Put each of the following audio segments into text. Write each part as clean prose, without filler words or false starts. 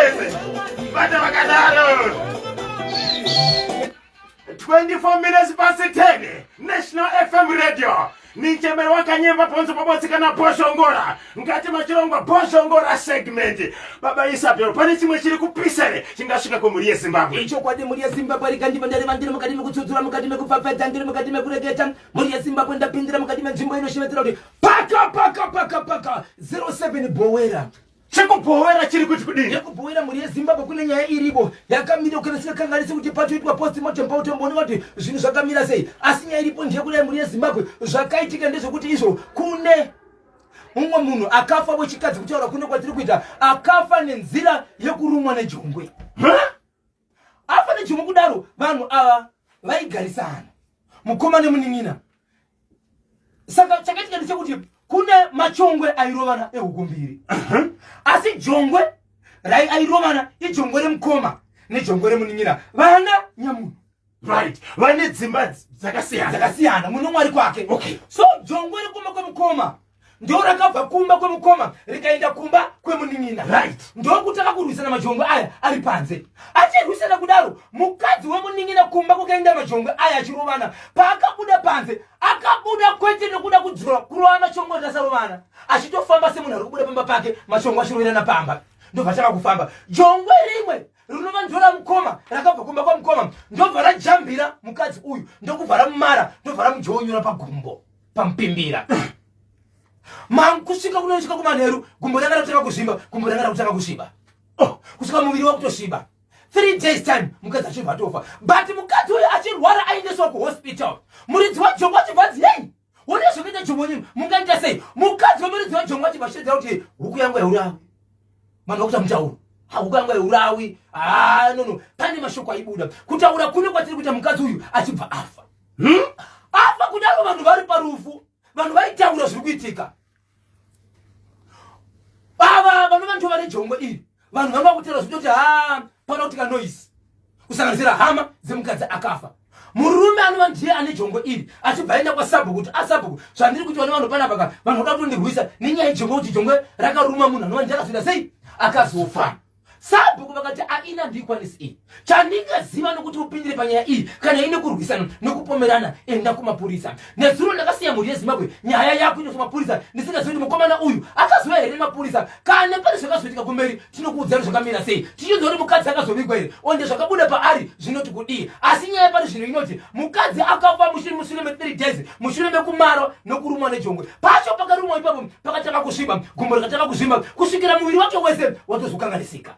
Yes. Bata vakadaro. 24 minutes past 10 National FM Radio nichemere wakanyemba ponzo pabotsi kana bhoshongora mukati machirongwa bhoshongora segment. Baba Isabel, pane chimwe chiri kupisa here chingasvika kumhuri yeZimbabwe? Ichokwadi, mhuri yeZimbabwe, rikandiva ndareva, ndiri mukati mekutsudzura, mukati mekupfapfaidza, ndiri mukati mekureketa. Mhuri yeZimbabwe, ndapindira mukati menzvimbo inoshevedzera kuti paka paka paka paka 07 Bhowera. Chekubhowera chiri kuti kudini? Yekubhowera, mhuri yeZimbabwe, kune nyaya iripo yakamira kana singakanganisi kuti patoitwa postmortem, pautombooneka kuti zvinhu zvakamira sei. Asi nyaya iripo ndeyekudai, mhuri yeZimbabwe, zvakaitika ndezvekuti izvo kune mumwe munhu akafa wechikadzi, kutaura kune kwatiri kuita, akafa nenzira yekurumwa nejongwe. Afa nejongwe kudaro, vanhu ava vaigarisana, mukoma nemunin'ina. Saka chakaitika ndechekuti kune machongwe airovana ehuku mbiri, asi jongwe rai airovana ijongwe remukoma nejongwe remunin'ina, vana nyamunhu. Right, vane dzimba dzakasiyana. Dzakasiyana, muno mwari kwake. So jongwe rekumba kwemukoma ndo rakabva kumba kwemukoma rikaenda kumba kwemunin'ina. Ndokutanga kurwisana majongwe aya ari panze. Achirwisana kudaro, mukadzi wemunin'ina kumba kwakaenda majongwe aya achirovana, paakabuda panze, akabuda kwete nekuda kudzora kurova machongwe akasarovana, achitofamba semunhu ari kubuda pamba pake, machongwe achiroverana pamba. Ndobva tanga kufamba, jongwe rimwe rinova ndora mukoma rakabva kumba kwamukoma ndobva rajambira mukadzi uyu, ndokubva ramumara, ndobva ramujonyora pagumbo pamupimbira. Kusvika kunosvika kumanheru, gumbo ranga rakutanga kuzvimba, gumbo ranga rakutanga kusviba. Oh, kusvika muviri wakutosviba. 3 days time mukadzi achibva atofa. But mukadzi uyu achirwara aendeswa kuhospital, muridzi wajongwe achibva anzi, "Hei, one zvekuita jongwe nyini mungaita sei?" Mukadzi wemuridzi wejongwe achibva achitedzera kuti, "Huku yangu yaurawi." Vanhu vakuita mutauro, "Huku yangu yaurawi." Ah, no, pane mashoko aibuda. Kutaura kune kwatiri kuita, mukadzi uyu achibva afa. Afa kudaro, vanhu vari parufu, vanhu vaitaura zviri kuitika. Ava vanova ndo vane jongwe iri, vanhu vanga kutaura zvitoti ha, pana kutika noise, kusanganisira hama dzemukadzi akafa. Murume anova ndiye ane jongwe iri achibva aenda kwasabhuku kuti, "Asabhuku, zvandiri kuti vane vanhu panapa ka, vanhu voda kutondirwisa nenyaya yejongwe, kuti jongwe rakaruma munhu anova ndiye akazoita sei, akazofa." Sabhuku vakati, "Aina ndiikwanisi iyi. Chandingaziva nokuti upindire panyaya iyi, kana ine kurwisana nokupomerana, enda kumapurisa." Nezuro ndakasiya mhuri yeZimbabwe nyaya yako ino kumapurisa, ndisingazivi kuti mukomana uyu akaziva here nemapurisa. Kana pane zvakazoitika kumberi, tinokuudzani zvakamira sei, tichinzwa kuti mukadzi akazovigwa here, onde zvakabuda paari zvinoti kudii. Asi nyaya pari zvino inoti mukadzi akafa mushure me3 days, mushure mekumarwa nokurumwa nejongwe. Pacho pakarumwa ipapo pakatanga kusviba, gumbo rikatanga kuzvimba kusvikira muviri wake wese watozokanganisika.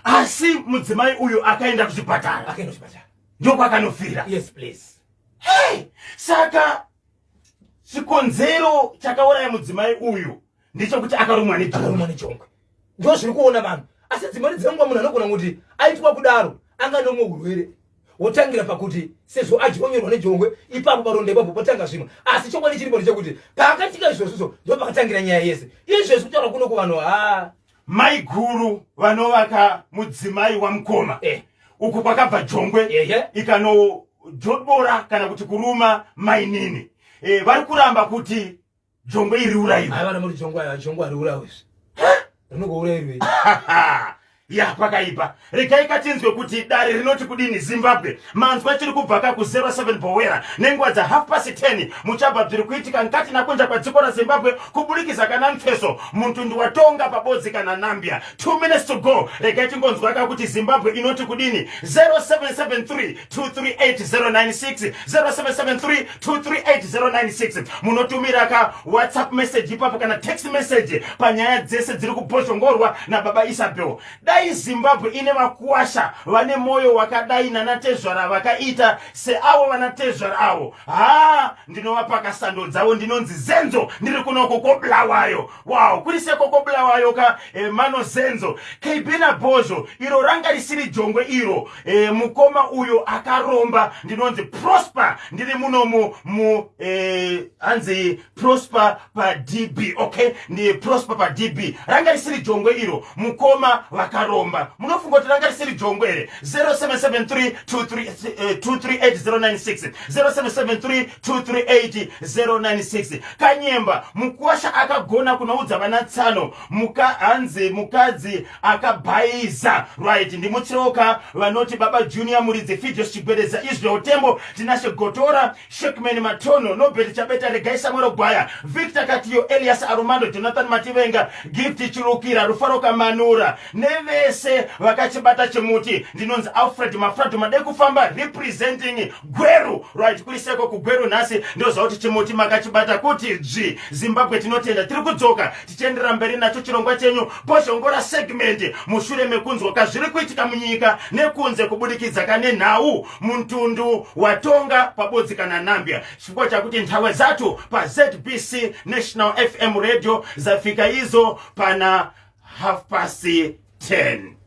Asi mudzimai uyu akaenda kuchipatara? Akaenda kuchipatara. Ndokwakanofira? Yes, please. Hey, saka chikonzero chakauraya mudzimai uyu ndechekuti akarumwa nejongwe? Akarumwa nejongwe, ndo zviri kuona vanhu. Asi dzimweni dzenguva munhu anogona kuti aitwa kudaro anga nomwe urwere, wotangira pakuti sezvo adyonyorwa nejongwe ipapo paronda ipapo potanga zvimwe. Asi chokwadi chiripo ndechekuti paakaitika izvozvizvo ndo pakatangira nyaya yese. Izvezvi kutaura kuno kuvanhu, ha. Maiguru vanovaka mudzimai wamukoma, uku kwakabva jongwe ikanojobora kana kuti kuruma mainini, vari kuramba kuti jongwe iri urayiwe. Aiva namuri jongwe, aiva jongwe hariurawi izvi, rinogourayirwei? Ya, pakaipa. Regai katinzwe kuti dare rinoti kudini. Zimbabwe, manzwa chiri kubva ka ku07 Bowera nenguva dza half past 10. Muchabva bziri kuitika nkati nakunja kwadziko raZimbabwe kuburikidza kana mfeso mutundu watonga pabodzi kana Nambia. 2 minutes to go. Regai tingonzwa ka kuti Zimbabwe inoti kudini. 0773 238096, 0773 238096. Munotumira ka WhatsApp message ipapo kana text message panyaya dzese dziri kubhozhongorwa nababa Isabel. Dai Zimbabwe ine vakuwasha vane mwoyo wakadai nanatezvara vakaita seavo vanatezvara avo, ha, ndinovapaka sando dzavo. Ndinonzi Zenzo, ndiri kunoko koBulawayo. Wow, kuri seko koBulawayo ka. Mano Zenzo KB nabhozho, iro ranga risiri jongwe iro, mukoma uyo akaromba. Ndinonzi Prosper, ndiri munomu mu hanzi Prosper paDB. Okay, ndi Prosper paDB. Ranga risiri jongwe iro, mukoma vakaromba. Akaromba. Munofunga kuti ranga risiri jongwe here? 0773 238 096, 0773 238 096. Kanyemba mukwasha akagona kunoudza vana tsano muka, hanzi mukadzi akabhaiza. Right, ndimutsoka vanoti Baba Junior Muridzi, Fidios Chigwedeza, Israel Tembo, Tinashe Gotora, Shekman Matono, Nobert Chabeta, Regai Samuel Gwaya, Victor Katiyo, Elias Arumando, Jonathan Mativenga, Gift Chirukira, Rufaro Kamanura nevese vakachibata chimuti. Ndinonzi Alfred Mafrado Made Kufamba, representing Gweru. Right, kuri seko kuGweru nhasi, ndoziva kuti chimuti makachibata kuti dzvi. Zimbabwe, tinotenda. Tiri kudzoka tichiendera mberi nacho chirongwa chenyu Bhozhongora segment, mushure mekunzwa kazviri kuitika munyika nekunze kubudikidza kane nhau muntundu watonga pabodzi kana Nambia, chifukwa chakuti nthawi zathu pa ZBC National FM Radio zafika izo pana 10:30.